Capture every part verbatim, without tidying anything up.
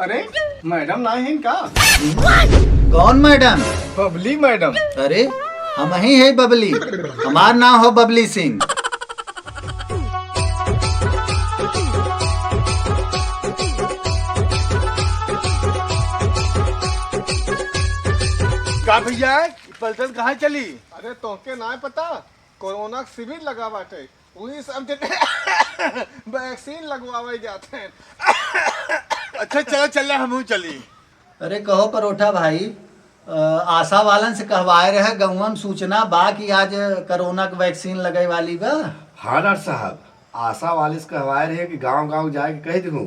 अरे, मैडम नाहीं हैं का? कौन मैडम? बबली मैडम। अरे, हमहीं है बबली। हमार नाम हो बबली सिंह। का भइया, पलटन कहाँ चली? अरे, तोहके नाहीं पता, कोरोना के शिविर लगा बाटे, वही सब जने वैक्सीन लगवावे जात हैं। अच्छा, चला, चला, हमहूँ चली। अरे कहो परोठा भाई, अ, आशा वालन से कहवाए रहे, गउँवा में सूचना बा कि आज कोरोना के वैक्सीन लगे वाली बा। हाँ डॉक्टर साहब, आशा वाले से कहवाए रहे कि गाँव गाँव जाए के कह दिहूँ,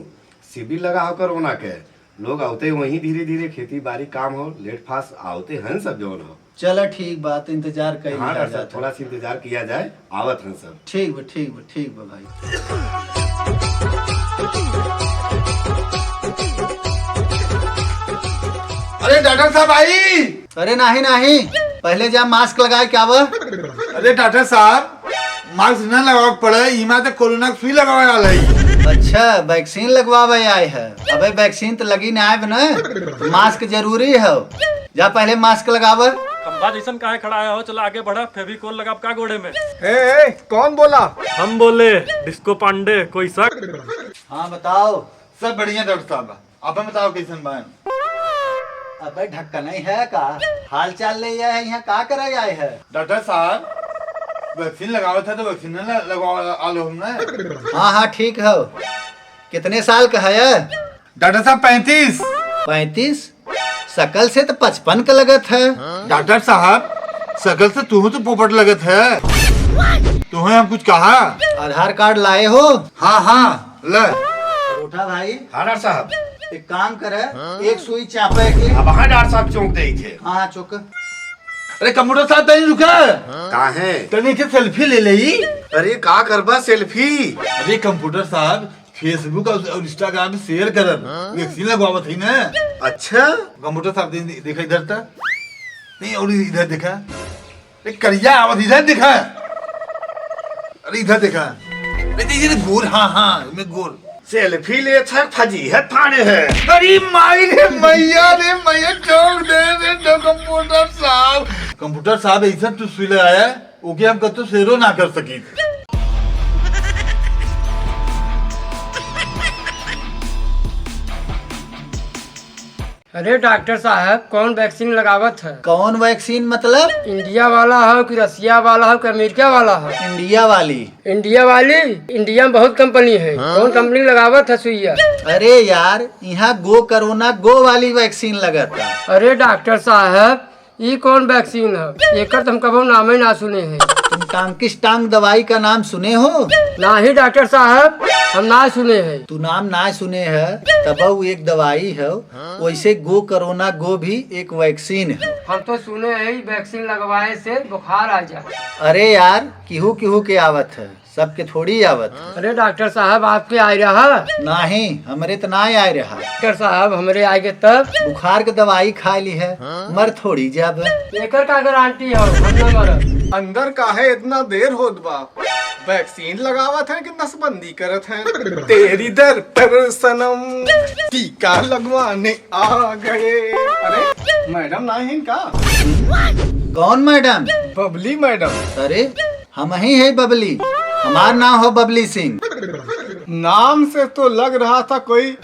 शिविर लगा हो कोरोना के। लोग आवते वहीं धीरे धीरे खेती बारी काम हो, लेट फास्ट आवते हैं सब जौन हो। चला ठीक बा, त इंतजार कइल हाँ डॉक्टर साहब, जाता। थोड़ा सा इंतजार किया जाए, आवत हैं सब। ठीक बा, ठीक बा, ठीक बा भाई। अरे डॉक्टर साहब आई। अरे नाहीं, नाहीं, पहले जा मास्क लगाए के आवा। अरे डॉक्टर साहब, मास्क न लगावे के पड़े, इमा तो कोरोना के सुई लगावे वाला है। अच्छा, वैक्सीन लगवावे आए है। अबे वैक्सीन तो लगी ना आए ना, तो मास्क जरूरी है। जा पहले मास्क लगावा। खंभा जैसन काहे खड़ा है हो? चला आगे बढ़ा, फेविकोल लगाब का गोड़े में? ए, ए, कौन बोला? हम बोले, डिस्को पांडे, कोई शक? हाँ बताओ। सब बढ़िया डॉक्टर साहब, आप बताओ कैसन बा? अबे ढक्कन ही है का? हाल चाल ले आए है, यहाँ का करे आए है? डॉक्टर साहब, वैक्सीन लगावत है तो वैक्सीन न ल-, लगवा आलो हमने। हाँ हाँ ठीक है। कितने साल का है? डॉक्टर साहब पैंतीस। पैंतीस? शकल से तो पचपन का लगत है। डॉक्टर साहब, शकल से तुहू तो पोपट लगत है। तुहें हम कुछ कहा? आधार कार्ड लाए हो? हाँ हाँ, ले। परोठा भाई। हाँ डॉक्टर साहब। एक काम करे, एक सुई चापे के। अब हाँ डॉक्टर साहब चौंक दे थे। हाँ हाँ चौंक। अरे कंप्यूटर साहब तनी रुका। काहे? तनी के सेल्फी ले लेई। अरे का करबा सेल्फी? अरे कंप्यूटर साहब, Facebook और, और Instagram पे शेयर करब। वैक्सीन लगवावत है ना। अच्छा। कंप्यूटर साहब दे-, दे-, देखा इधर तक। नहीं, और इधर देखा। अरे करिया आवत इधर देखा। अरे इधर देखा। अरे इधर गोर, हाँ हाँ, मैं गोर। सेल्फी ले छक फजीहत फाड़े है। अरे माई रे मैया रे मैया, चौंक दे रे तो कंप्यूटर साहब। कंप्यूटर साहब ऐसा तू सुई लगाया है, ओके हम कतो शेरो ना कर सकी। अरे डॉक्टर साहब, कौन वैक्सीन लगावत है? कौन वैक्सीन मतलब? इंडिया वाला हो कि रसिया वाला हो कि अमेरिका वाला हो? इंडिया वाली। इंडिया वाली? इंडिया में बहुत कंपनी है। हाँ? कौन कंपनी लगावत है सुइया? अरे यार, यहाँ गो कोरोना गो वाली वैक्सीन लगत है। अरे डॉक्टर साहब, ई कौन वैक्सीन है? एकर तो हम कबो नामे ना सुने हैं। तुम टांग किस टांग दवाई का नाम सुने हो? नाही डॉक्टर साहब, हम ना सुने हैं। तू नाम ना सुने है, तब वो एक दवाई है, वैसे गो कोरोना गो भी एक वैक्सीन है। हम तो सुने हैं, ई वैक्सीन लगवाए से बुखार आ जाए। अरे यार, किहू किहू के आवत है। सबके थोड़ी आवत है। अरे डॉक्टर साहब, आपके आए रहा? नाही, हमरे त ना आए रहा। डॉक्टर साहब, हमरे आए के तब? बुखार के दवाई खा ली है, मर थोड़ी जाब। एकर का गारंटी हो, हम ना मरब। अंदर काहे इतना देर होत बा? वैक्सीन लगावत हैं कि नसबंदी करत हैं? तेरी दर पर सनम, टीका लगवाने आ गए। अरे मैडम नाही हैं का? कौन मैडम? बबली मैडम। अरे हमही है बबली, हमार नाम हो बबली सिंह। नाम से तो लग रहा था कोई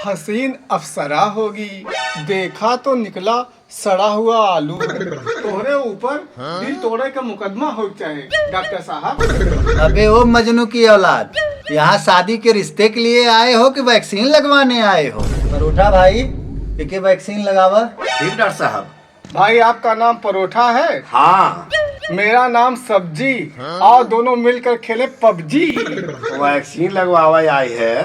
हसीन अप्सरा होगी, देखा तो निकला सड़ा हुआ आलू। तोहरे ऊपर दिल तोड़े का मुकदमा हो चाहे डॉक्टर साहब। अबे ओ मजनू की औलाद, यहाँ शादी के रिश्ते के लिए आए हो कि वैक्सीन लगवाने आए हो? परोठा भाई, एके वैक्सीन लगावा। ठीक डॉक्टर साहब। भाई, आपका नाम परोठा है? हाँ। मेरा नाम सब्जी। आओ दोनों मिलकर खेलें पबजी। वैक्सीन लगवावे आई है,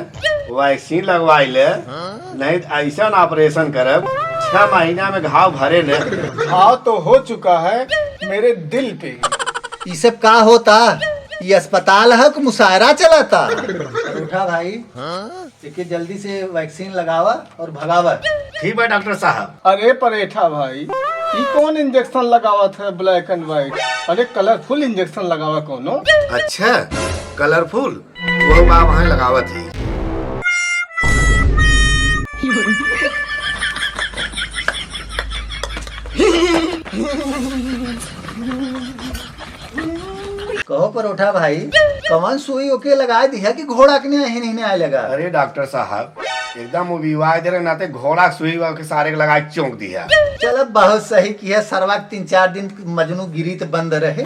वैक्सीन लगवाई ले, नहीं तो ऐसा ऑपरेशन करब, छह महीना में घाव भरे न। घाव तो हो चुका है मेरे दिल पे। ई सब का होता? ई अस्पताल है कि मुशायरा चलता? परोठा भाई, एके जल्दी से वैक्सीन लगावा और भगावा। ठीक बा डॉक्टर साहब। अरे परेठा भाई, ई कौन इंजेक्शन लगावत है black and white? अरे कलरफुल इंजेक्शन लगावा कोनो। अच्छा, कलरफुल, वो बा वहाँ लगावत ही। कहो परोठा भाई, कवन सुई ओके लगाए दिया कि घोड़ा के नहीं, नहीं आए लगा? अरे डॉक्टर साहब, एकदम वो विवाह दे रहे नाते घोड़ा सुई वा के सारे के लगाए चौंक दिया। चल, अब बहुत सही किया, सरवा के तीन चार दिन मजनू गिरी तो बंद रहे।